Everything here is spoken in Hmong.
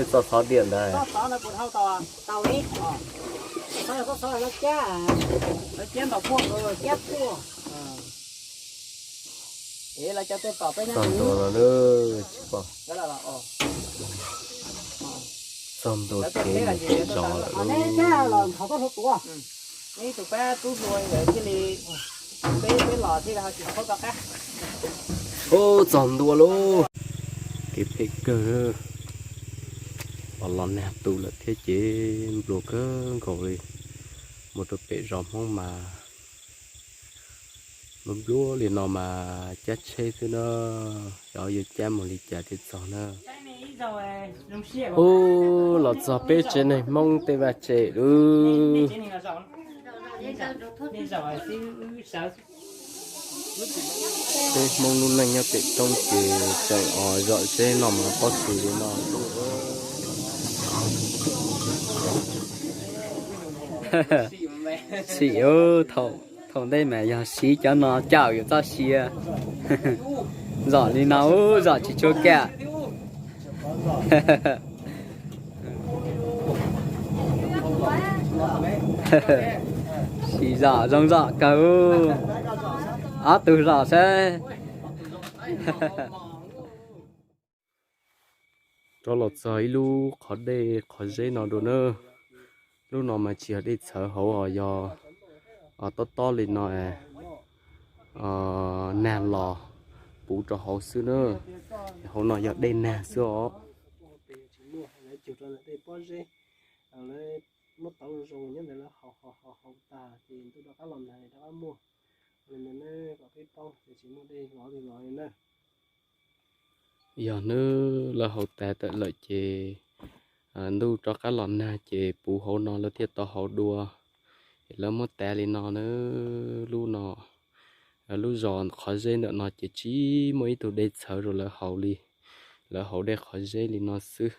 Txoj xov diam ntawd. Tau li. Tau li, tau li. Txog ntua los lawm tsis pom. Txog ntua kev mus pem zos lawm. Ub, txog ntua lauj. Kev phem kawg. Los los nag tu lawm thiab ces nplua kawg nkaus li. Mus rau pem zos Hmoob mas nplua nplua li no mas cab tsheb xwb na. Xyov yuav cab mus li cas thiaj txog na. Ub, los txog peb tsev neeg Hmoob tej vaj tse lawm. Peb Hmoob lub neej nyob pem roob ces tseem zom zeb noj mov pob kws li no. Tsim, thaum ntej mas yog siv cov no cawm yuav txoj sia. Zom li no, ub, zom tsis tshua kam. Siv zom zoo zom kawg. Ob tug zom seb. Rov los txog ib lub qhov dej qhov zeb no dua na. Lub no mas tsis yog dej txhawv, hauv os yog tob tob li no, nag los puv rau hauv xwb na. Hauv no yog dej nag xwb os. Muab tauv zoo zoo nyob ntawd lawv haus haus haus haus tag ces ntuj rov qab los nag rov qab muaj. Li ntawd ne, kom peb paub ces tsis muaj dej los li los li na. Yog hnub lawv haus tas tawm lawm ces ntuj rov qab los nag ces puv hauv no lawv thiaj tau haus dua. Es lawv muab tav li no na, lub no, lub zos qhov zeb ntawm no ces tsis muaj ib tug dej txhawv rau lawv haus li. Lawv haus dej qhov zeb li no xwb.